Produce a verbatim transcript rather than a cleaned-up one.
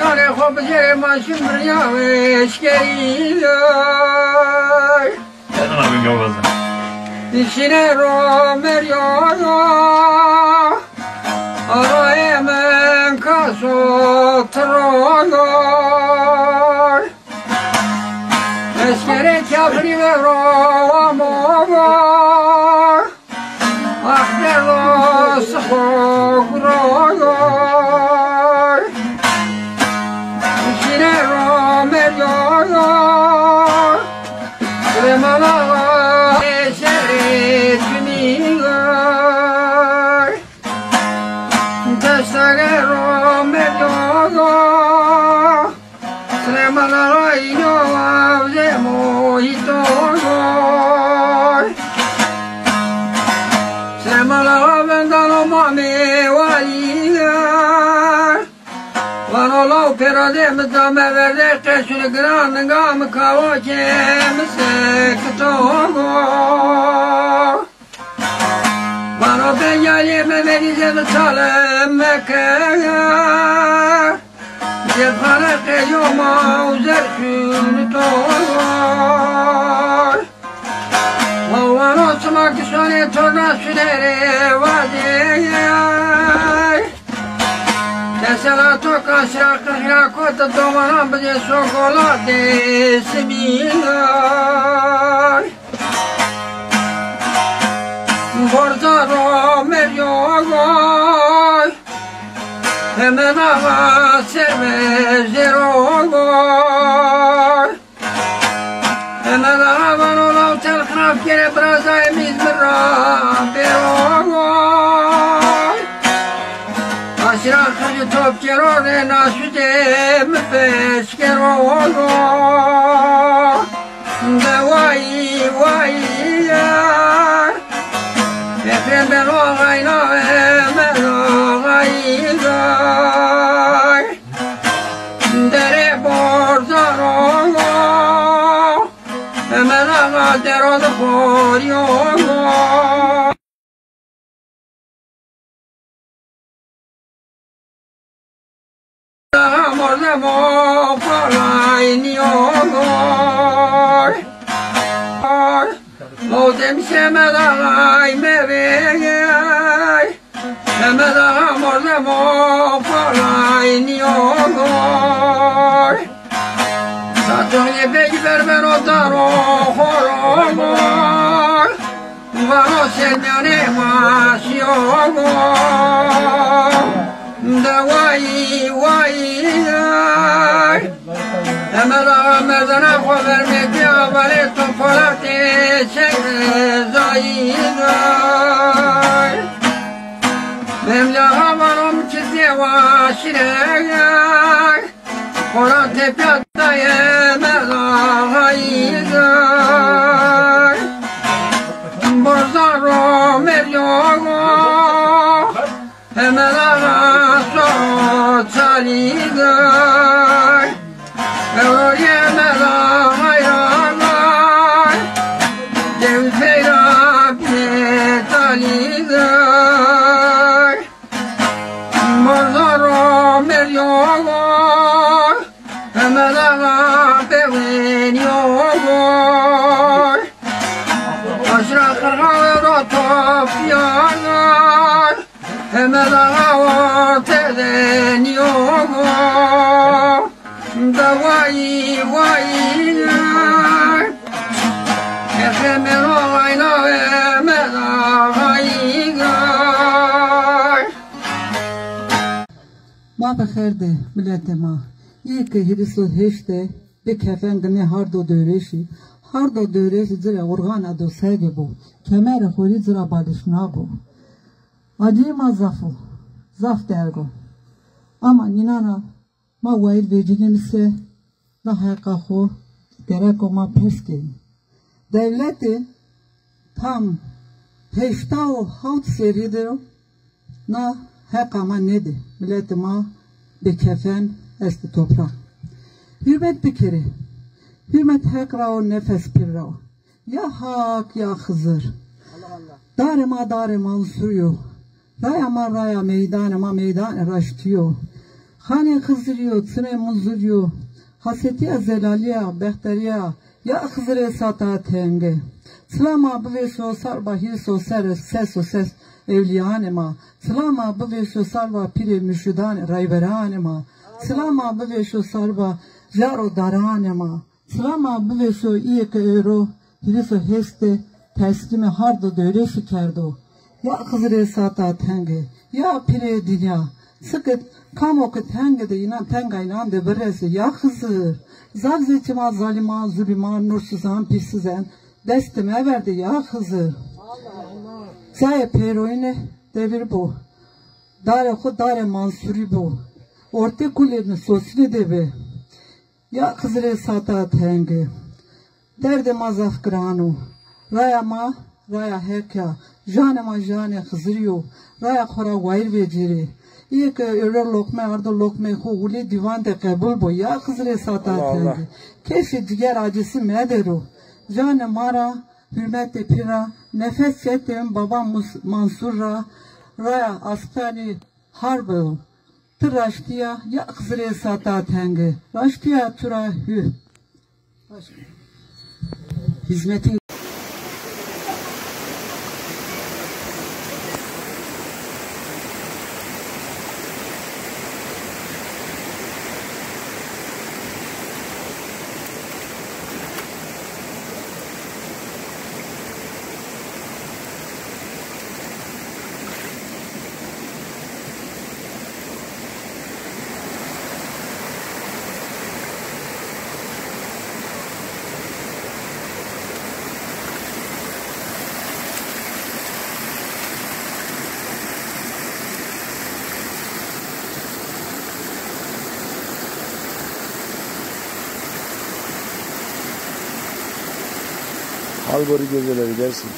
Karê xo bicêrê ma şin birya eşkerî. Şine ro meryo yo. Arayê min kaso tiro yo. Eşkerê kafirî ve ro amo yo. Axberdo sixo guroyoy. Şine ro meryoyoy. Süleyman Ağa eşerê tuniyoy. Teştagero meryoyoy. Süleyman Ağa ino avze mohito. Süleyman Ağa vendano mamê walî. Vano law pêro de mi dame verde qeşun giran ninga mi kawo ke mi sekito. Vano ben yalê Memedî ze mi talem meke. Cephane qeyo ma uzer şun to. Vano sima ki sonê to na şunere vade. Tesela to kaşra qirxira kota domanan bide sokola de simî. Borza ro meryogoy. Hemen ağa seve zerogoy. Hemen ağa vano law tel xirab kere biraza em İzmir ra berogoy. Aşira xirci top kero re nasüde mi peşkerogoy. De vay vay ya. Efendim ben o ağayla Emel ağayla. Dere borzaro. Emel ağa dero de xoriyo. Mordemo kolay niyo. Mordem şemedagay mevegay. Şemedaga mordemo kolay niyo. Saçoğlu bey berbero daro horomo. Vano sermiyonê ma şiyo. De way way ay. Emel ağa merdena xo vermekti avalê to polatê çek zayî ay. Memlî ağa vano mi çi zêwa şire ay. Xora tepya daye merda hayî ay. Borza ro meryogo. Hemela so çalî ay. Ewroye mela hayran ay. Dev peyra bine talî ay. Mordoro meryogo, Hemela bewenyogo. Aşra qirxawe ro topyago, Hemela orte de niyogo. Da vay vay. Efe mero ayna ve mera vay. Ma bi xêr de, miletê ma. Yê ke hîris û heşt de bi kefen dinê Hardo Dewrêşî. Hardo Dewrêşî ci rê urxan a do serge bo. Kemerê xo rê ci ra balişna bo. Acîyê ma zaf o. Zaf derg o. Ama nînana ma wayîr vecînîme se na heqa xo gereko ma pers kenî. Dewlete tam heşta û hewt serrî de na heqa ma nêdê. Miletê ma bêkefen estê topraq. Hurmet bikerê. Hurmet Heq ra o, nefes pîr ra o. Ya Hak ya Xizir. Darê ma darê Mansur yo. Raya ma raya meydanê ma meydanê raştî yo. Xanê Xizirî yo, çinê Munzurî yo, hasetîya, zelalîya, bexterîya, ya Xizirê sata tenge. Çila ma bivêşo sarba hîris o ser, ses o ses ewlîyanê ma. Çila ma bivêşo sarba pîrê murşidanê, rayberanê ma. Çila ma bivêşo sarba jar o daranê ma. Çila ma bivêşo îyê ke ewro hîris o hêşt de teslîmê hard o dewrêşî kerdo. Ya Xizirê sata tenge, ya pîrê dinya, çi ke kamo ke tenge de înan, tenga înan de biresê, ya Xizir. Zaf zê çima zalîman, zulîman, nursizan, pîrsizen destê meverdê, ya Xizir. Cayê pêroyîne devir bo. Darê xo darê Mansurî bo. Ortê kulê de sosîne de bi. Ya Xizirê sata tenge. Derdê ma zaf giran o. Raya ma raya Heq ya. Janê ma janê Xizirî yo. Raya xo ra wayîr vecêrê. Îyê ke ewro loqme ardo, loqmeyê xo wulê dîwan de qebul bo. Ya Xizirê sata tenge. Kesê ciger acisi medero. Janê ma ra, hurmetê pîr ra, nefes çetê baba Mus-, Mansur ra, raya asqanî harb o. Ti raştîya, ya Xizirê sata tenge. Raştîya tu ra hü. Hizmetin Hal gorî gözele gidersin.